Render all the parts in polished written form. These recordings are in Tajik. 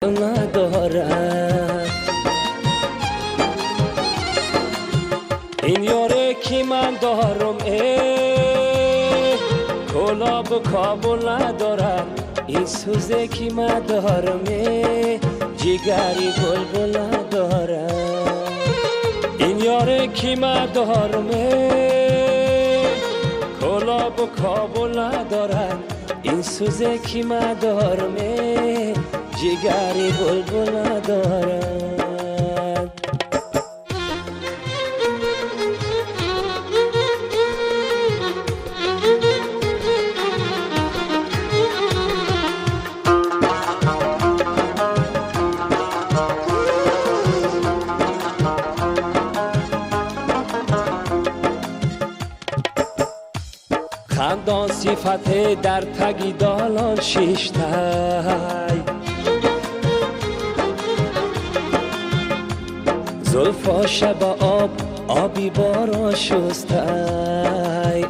Надорад. Ин ёре ки ман дорам, Кӯлобу Кобул надорад. Ин сӯзе ки ман дорам, ҷигари булбул надорад. Ин ёре ки ман дорам, Кӯлобу Кобул надорад. Ин сӯзе ки ман дорам, ҷигари булбул надорад. Хандон сифате дар таги долон шиштай, зулфоша ба об оби борон шустай.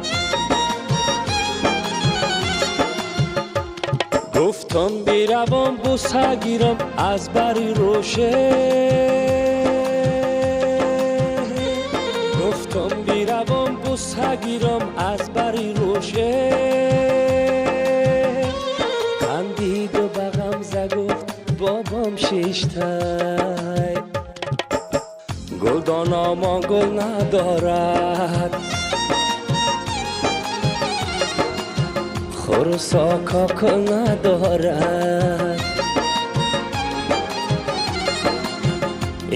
Гуфтам биравам буса гирам аз бари рӯше, гуфтам биравам буса гирам аз бари рӯше. Хандиду ба ғамза гуфт бобом шиштай. Гулдономо гул надорад, хурсо кокул надорад.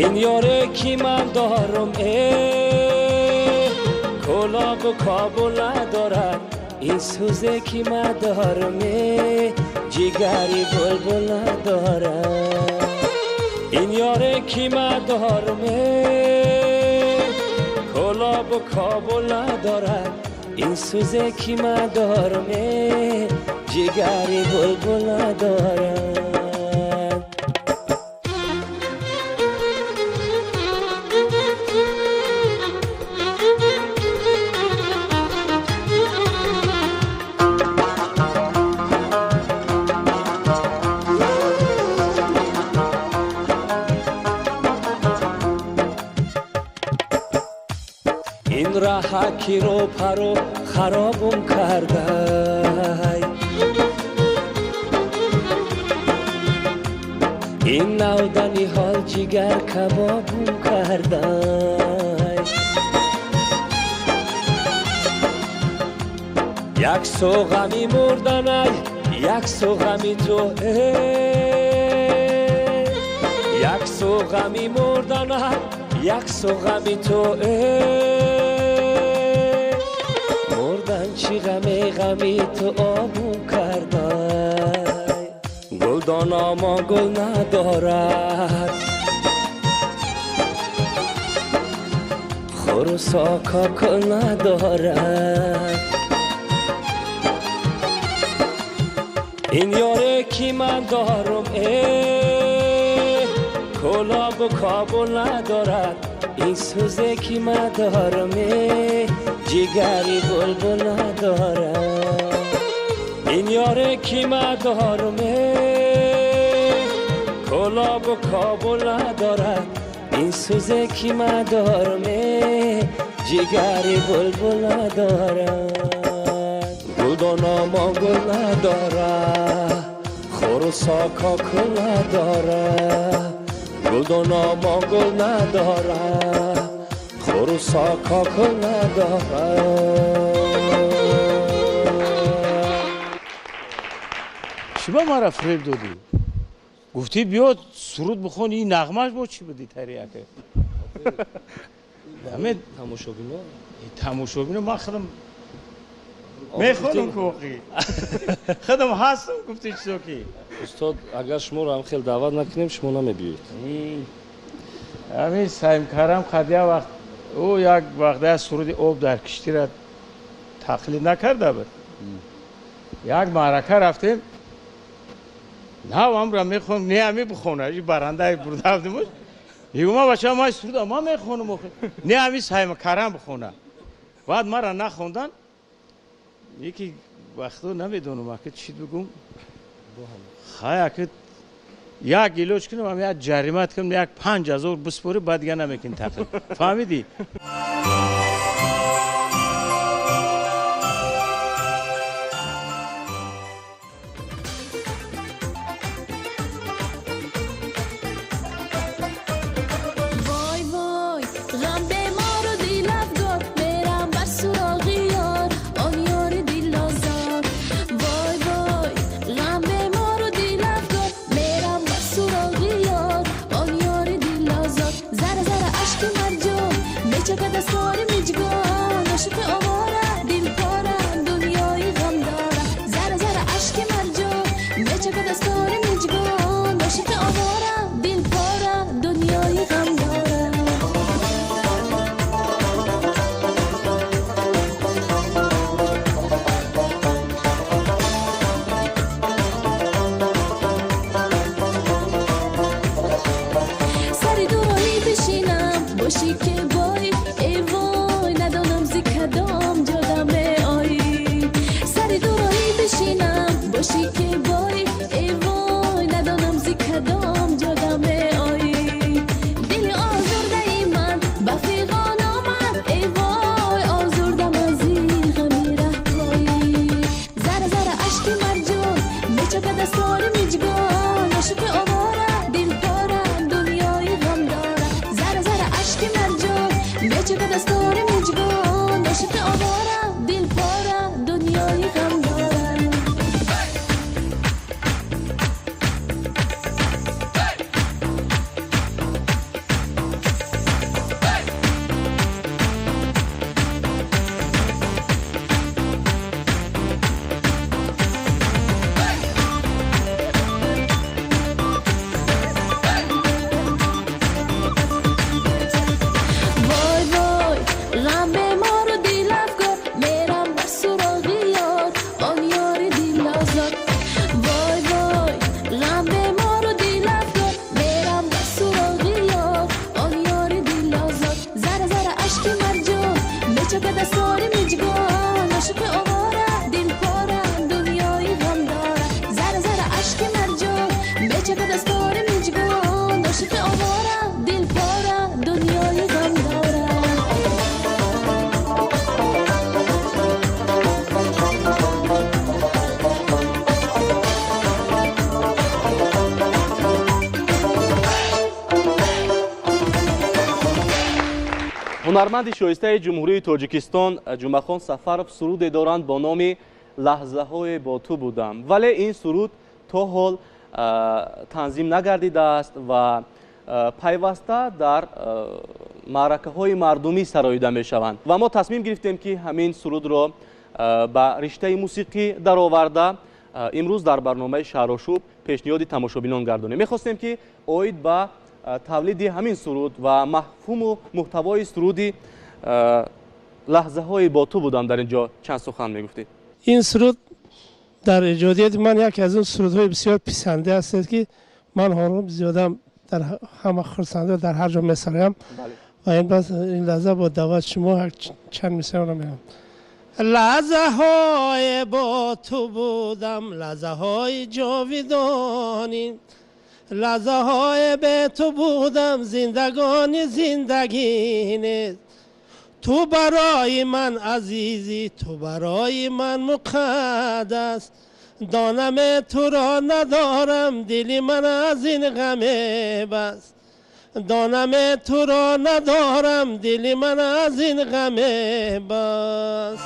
Ин ёре ки ман дорам, Кӯлобу Кобул надорад. Ин сӯзе ки ман дорам, ҷигари булбул надорад. Ин ёре ки ман дорам, Кӯлобу Кобул надорад. Ин сӯзе ки ман дорам, ҷигари булбул надорад. Ин раҳа ки рӯпаро харобум кардай, ин навдани ҳол ҷигар кабобум кардай. Як су ғами мурданай, як су ғами ту, як су ғами мурданай, як су ғами ту. Мурдан чӣ ғаме, ғами ту обум кардай. Гулдономо гул надорад, хурсо кокул надорад. Ин ёре ки ман дорам, Кӯлобу Кобул надорад. Ин сӯзе ки ман дорам, ҷигари булбул надорад. Ин ёре ки ман дорам, Кӯлобу Кобул надорад. Ин сӯзе ки ман дорам, ҷигари булбул надорад. Гулдономо гул надорад, хурсо кокул надорад. Гулдономо гул надорад, хурсо кокул надорад. Чӣ ба мара фиреб додӣ? Гуфтӣ биё суруд бихон, ин нағмаш бо чӣ будӣ тарияке? Ҳамин тамошобино, тамошобино ман худам мехонам ки худам ҳастам, гуфтӣ чизо ки. Устод, агар шуморо ҳам хел даъват накунем, шумо намебиёед. Ҳамин Саимкарам қад як вақт ӯ як вақт як суруди об дар киштира тақлид накарда буд. Як маърака рафтем, нав амра мехонам, не ҳами бихона, и барандаи бурда будимуш. Мегӯм, бача, ман суруда ман мехонам охи. Не ҳами Саимкарам бихона. Баъд мара нахондан, яки вақто намедонам ака чӣ бигӯм. Хай ака Як илоҷ кунам, як ҷаримат кунам, як 5000 биспорӣ, баъд дига намекунӣ тақлид. Фаҳмидӣ? Ҳунарманди шоистаи Ҷумҳурии Тоҷикистон Ҷумъахон Сафаров суруде доранд бо номи «Лаҳзаҳое бо ту будам». Вале ин суруд то ҳол танзим нагардидааст ва пайваста дар маъракаҳои мардумӣ сароида мешаванд. Ва мо тасмим гирифтем, ки ҳамин сурудро ба риштаи мусиқӣ дароварда имрӯз дар барномаи Шаҳрошӯб пешниҳоди тамошобинон гардонем. Мехостем, ки оид ба тавлиди ҳамин суруд ва мафҳуму муҳтавои суруди «Лаҳзаҳои бо ту будам» дар ин ҷо чанд сухан мегуфтед. Ин суруд дар эҷодияти ман яке аз он сурудҳои бисёр писанде ҳастед, ки ман ҳоло зиёдам дар ҳама хурсандӣ дар ҳар ҷо месароям ва ин лаҳза бо даъват шумо чанд мисраъро мегӯям. Лаҳзаҳое бо ту будам, лаҳзаҳои ҷовидонӣ, лаҳзаҳое бе ту будам, зиндагони зиндагӣ нест. Ту барои ман азизӣ, ту барои ман муқаддас, донам туро надорам, дили ман аз ин ғаме бас. Донам туро надорам, дили ман аз ин ғаме бас.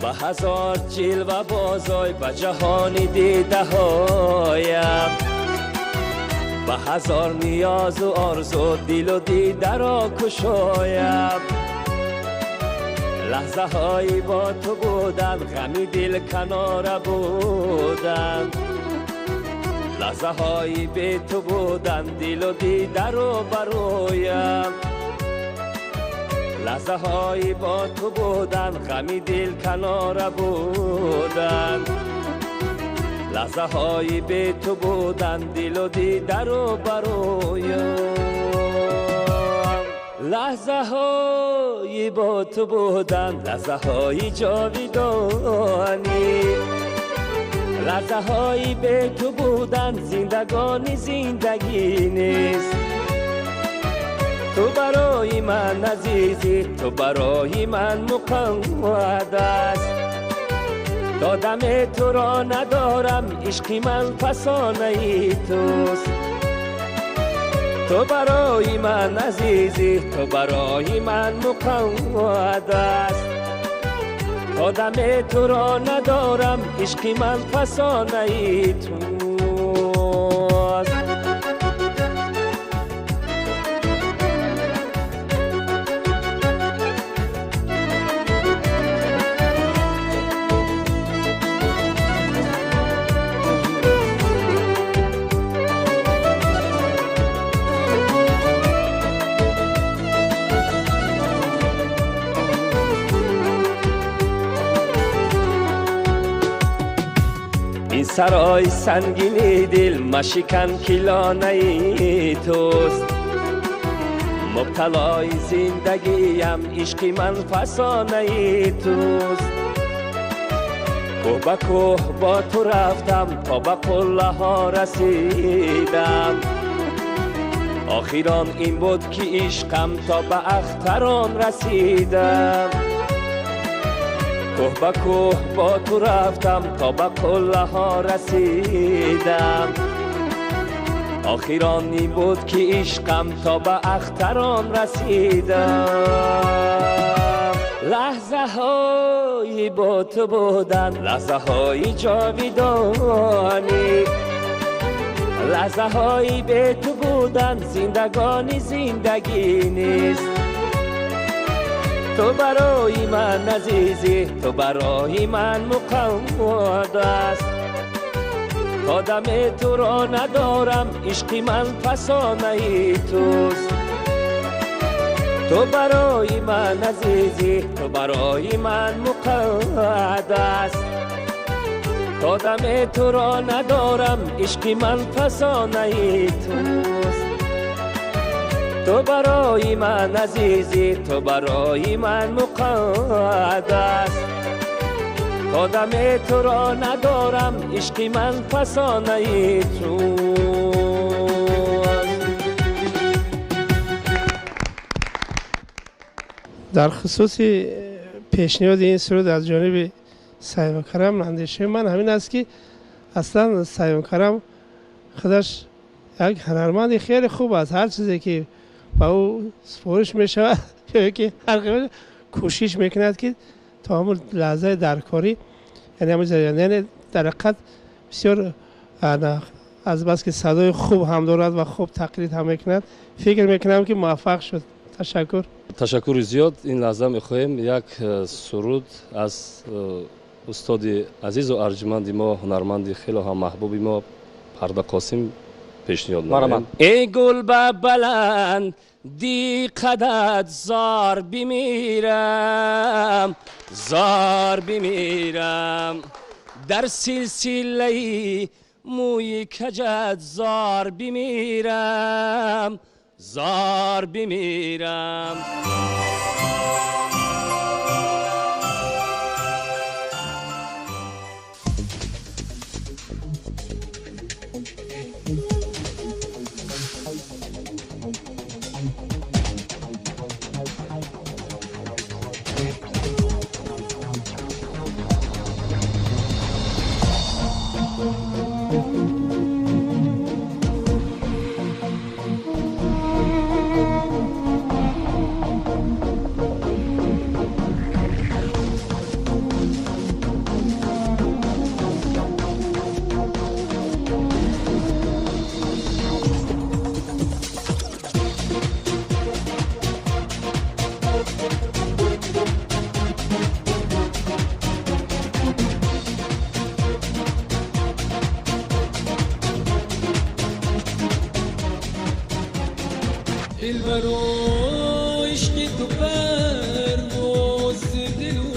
Ба ҳазор ҷилва бозой ба ҷаҳони дидаҳоям, ба ҳазор ниёзу орзу дилу дидаро кушоям. Лаҳзаҳои бо ту будан, ғами дил канора будан, Лаҳзаҳои бе ту будан дилу дида рӯ ба рӯям. Лаҳзаҳои бо ту будан ғами дил канора будан. Лаҳзаҳои бе ту будан дилу дида рӯ ба рӯям. Лаҳзаҳои бо ту будан лаҳзаҳои ҷовидонӣ. Лаҳзаҳои бе ту будан зиндагонӣ зиндагӣ нест. Ту барои ман азизӣ, ту барои ман муқаддас. То даме туро надорам, ишқи ман фасонаи туст. Ту барои ман азизӣ, ту барои ман муқаддас. То даме туро надорам, ишқи ман фасонаи туст. Сарои сангини дил машикан ки лонаи туст. Мубталои зиндагиям ишқи ман фасонаи туст. Кӯҳ ба кӯҳ бо ту рафтам то ба қуллаҳо расидам. Охирон ин буд ки ишқам то ба ахтарон расидам. Кӯҳ ба кӯҳ бо ту рафтам то ба қуллаҳо расидам. Охирон ин буд ки ишқам то ба ахтарон расидам. Лаҳзаҳои бо ту будан лаҳзаҳои ҷовидонӣ. Лаҳзаҳои бе ту будан зиндагонӣ зиндагӣ нест. Ту барои ман азизӣ, ту барои ман муқаддас. То даме туро надорам, ишқи ман фасонаи туст. Ту барои ман азизӣ, ту барои ман муқаддас. То даме туро надорам, ишқи ман фасонаи туст. Ту барои ман азизӣ, ту барои ман муқаддас. То даме туро надорам, ишқи ман фасонаи туст. Дар хусуси пешниҳоди ин суруд аз ҷониби Соҳибмукаррам андешаи ман ҳамин аст ки аслан Соҳибмукаррам худаш як ҳунарманди хеле хуб аст. Ҳар чизе ки ба ӯ супориш мешавад ё ки ҳар кӯшиш мекунад ки то ҳамон лаҳзаи даркорӣ, яъне ҳамон ҷараён, яъне дар ҳақиқат бисёр аз бас ки садои хуб ҳам дорад ва хуб тақлид ҳам мекунад, фикр мекунам ки муваффақ шуд. Ташаккур. Ташаккури зиёд. Ин лаҳза мехоҳем як суруд аз устоди азизу арҷманди мо, ҳунарманди хеле ҳам маҳбуби мо Парда Қосим пешниҳод намоем. Эй гул ба баланд диққадат зор бимирам, зор бимирам. Дар силсилаи мӯи каҷат зор бимирам, зор бимирам. Дилбаро ишқи ту парвоз дилу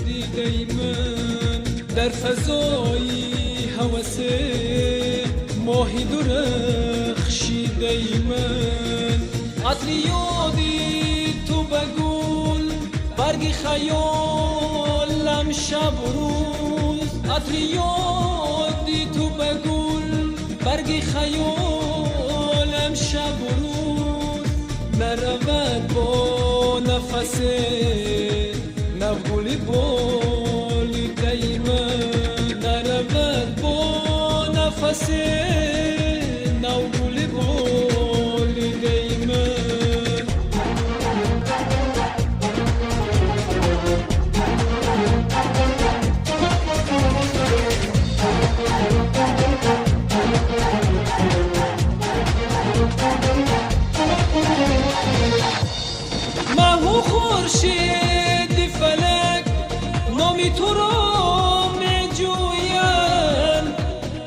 дидаи ман дар фазои ҳавас моҳи дурахшидаи ман атри ёди ту ба гул барги хаёлам шабу рӯз атри ёди ту ба гул барги хаёлам шабу рӯз наравад бо нафасе навгули болидаи ман наравад бо нафасе навгули болидаи ман. Маҳу хуршеди фалак номи туро меҷӯянд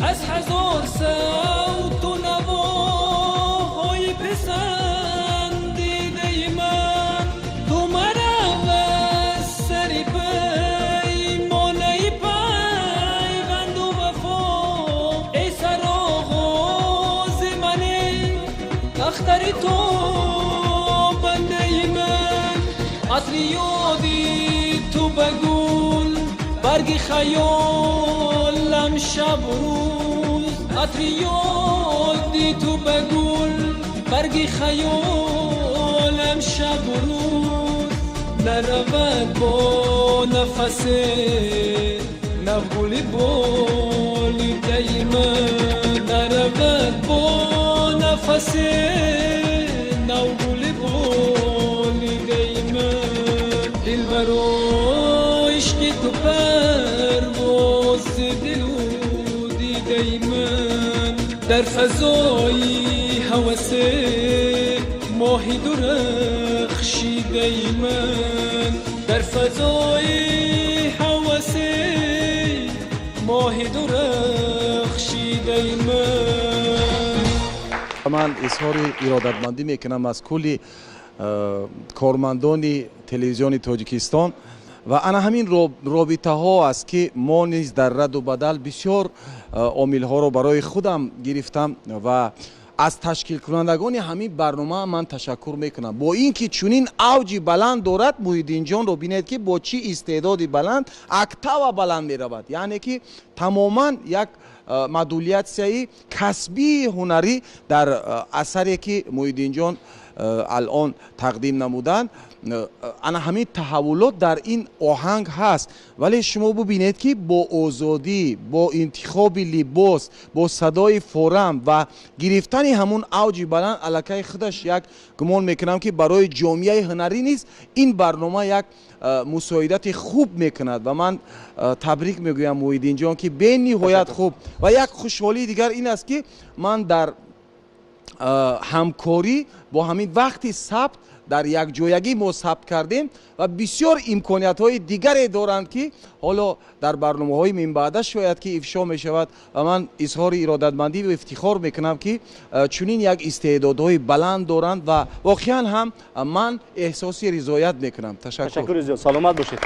аз ҳазор савту навоҳои писандидаи ман ту марав аз сари паймонаи пайванду вафо эй сароғози мане ахтари ту бандаи ман атри ёди ту ба гул барги хаёлам шабу рӯз атри ёди ту ба гул барги хаёлам шабу рӯз наравад бо нафасе навгули болидаи ман наравад бо нафасе навгули болидаи ман. Дилбаро ишқи ту парвоз дилу дидаи ман дар фазои ҳавас моҳи дурахшидаи ман дар фазои ҳавас моҳи дурахшидаи ман. Ман изҳори иродатмандӣ мекунам аз кулли кормандони телевизиони Тоҷикистон ва ана ҳамин робитаҳо аст, ки мо низ дар раду бадал бисёр омилҳоро барои худам гирифтам ва аз ташкилкунандагони ҳамин барнома ман ташаккур мекунам. Бо ин ки чунин авҷи баланд дорад, Муҳиддинҷонро бинед, ки бо чӣ истеъдоди баланд октава баланд меравад, яъне ки тамоман як модулятсияи касбии ҳунарӣ дар асаре ки Муҳиддинҷон алон тақдим намуданд, ана ҳамин таҳаввулот дар ин оҳанг ҳаст. Вале шумо бубинед, ки бо озодӣ, бо интихоби либос, бо садои форам ва гирифтани ҳамун авҷи баланд аллакай худаш як гумон мекунам, ки барои ҷомеаи ҳунарӣ низ ин барнома як мусоидати хуб мекунад ва ман табрик мегӯям Муҳиддинҷон, ки бениҳоят хуб. Ва як хушҳолии дигар ин аст, ки ман дар ҳамкорӣ бо ҳамин вақти сабт дар якҷоягӣ мо сабт кардем ва бисёр имкониятҳои дигаре доранд, ки ҳоло дар барномаҳои минбаъда шояд ки ифшо мешавад ва ман изҳори иродатмандӣ ва ифтихор мекунам, ки чунин як истеъдодҳои баланд доранд ва воқеан ҳам ман эҳсоси ризоят мекунам. Ташаккур. Ташаккури зиёд, саломат бошед.